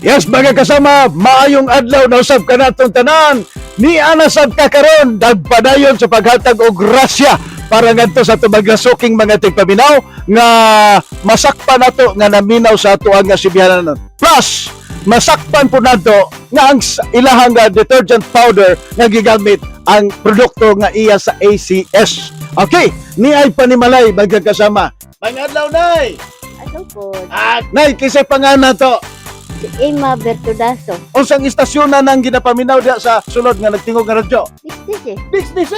Yes, mga kasama, maayong adlaw na usab kanatong tanan. Ni ana sab ka karon nagpadayon sa paghatag og grasya para ngadto sa atong mga suking mga tigpaminaw nga masakpan nato nga naminaw sa ato ang nga sibihanan. Plus, masakpan po nato nga ang ilahang detergent powder nga gigamit ang produkto nga iya sa ACS. Okay, ni ay panimalay, mga kasama. Mga adlaw, Nay. Ano po? Ah, Nay, kisay pangalan to? Si Emma Bertudaso. Unsang istasyon na nang ginapaminaw diha sa sulod nga nagtingog nga radyo? Business eh. DXDC.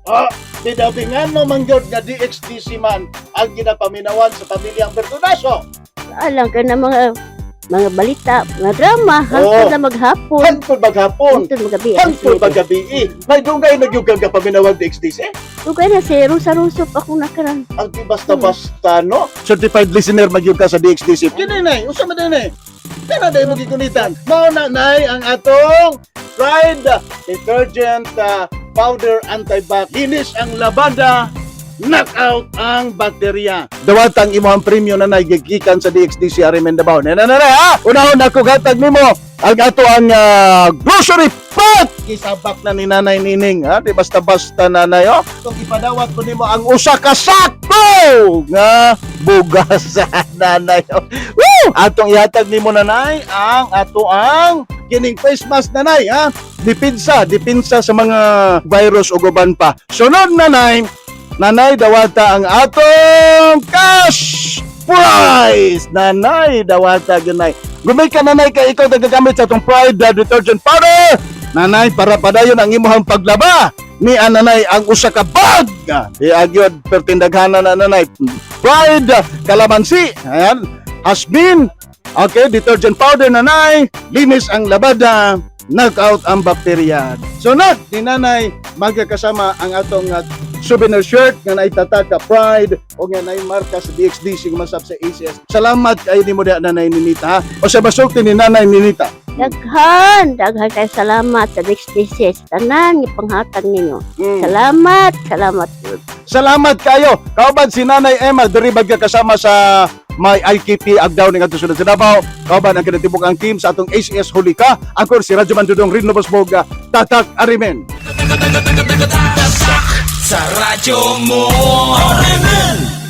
Ah, bidabi nga no mangyod nga DXDC man ang ginapaminawan sa pamilyang Bertudaso. Alam ka na mga balita, mga drama, hangtod na maghapon. Hangtod maghapon. Hangtod magabi. Hangtod magabi. May dungay nagyugang gapaminawag DXDC. Dugay na si Rusa Ruso pa akong nakaran. Ang di basta-basta, no? Certified listener magyud ka sa DXDC. Kini, Nay, usa man din eh. Kana day mo gigunitan. Mao na, Nay, ang atong Pride detergent powder anti-bac. Linis ang labada, knockout ang bakterya. Dawatang imo ang premyo na gigikan sa DXDC Arimen Davao. Na na na na, ha. Unahon ako gatag nimo ang ato ang grocery pack. Gisabak na ni Nanay Nining, ha. Di basta-basta, Nanay, oh. Kung ipadawat ko nimo ang usa ka sako nga bugas, Nanay. Oh. Woo! Atong ihatag nimo, Nanay, ang ato ang kining face mask, Nanay, ha. Dipinsa, dipinsa sa mga virus ug uban pa. Sunod, Nanay, Nanay, dawata ang atong cash prize. Nanay, dawata ganay. Gumay ka, Nanay, kay ikaw nagagamit sa atong Pride detergent powder. Nanay, para padayon ang imuhang paglaba. Ni Nanay ang usa ka bag. Di agyod pertindaghanan na, Nanay. Pride kalamansi. Ayan. Hasbin. Okay, detergent powder, Nanay. Linis ang labada. Knockout ang bakterya. Sunod ni Nanay, magkakasama ang atong souvenir shirt nga naitatak ka Pride o nga naimarka sa DXDC nga masab sa ACS. Salamat kay nimo diha, Nanay Ninita, ha. O sa basulti ni Nanay Ninita. Daghan, daghan kayo salamat sa DXDC. Tanan nga panghatag ninyo. Salamat, salamat. Salamat kayo. Kauban si Nanay Emma diri kasama sa may IKP Agdaw ning ato sulod sa Davao. Kauban ang kinatibuk ang team sa atong ACS Hulika. Ako si Radyo Man Dudong Rinlo Bosboga. Tatak Arimen. Sa radyo mo. Arimen!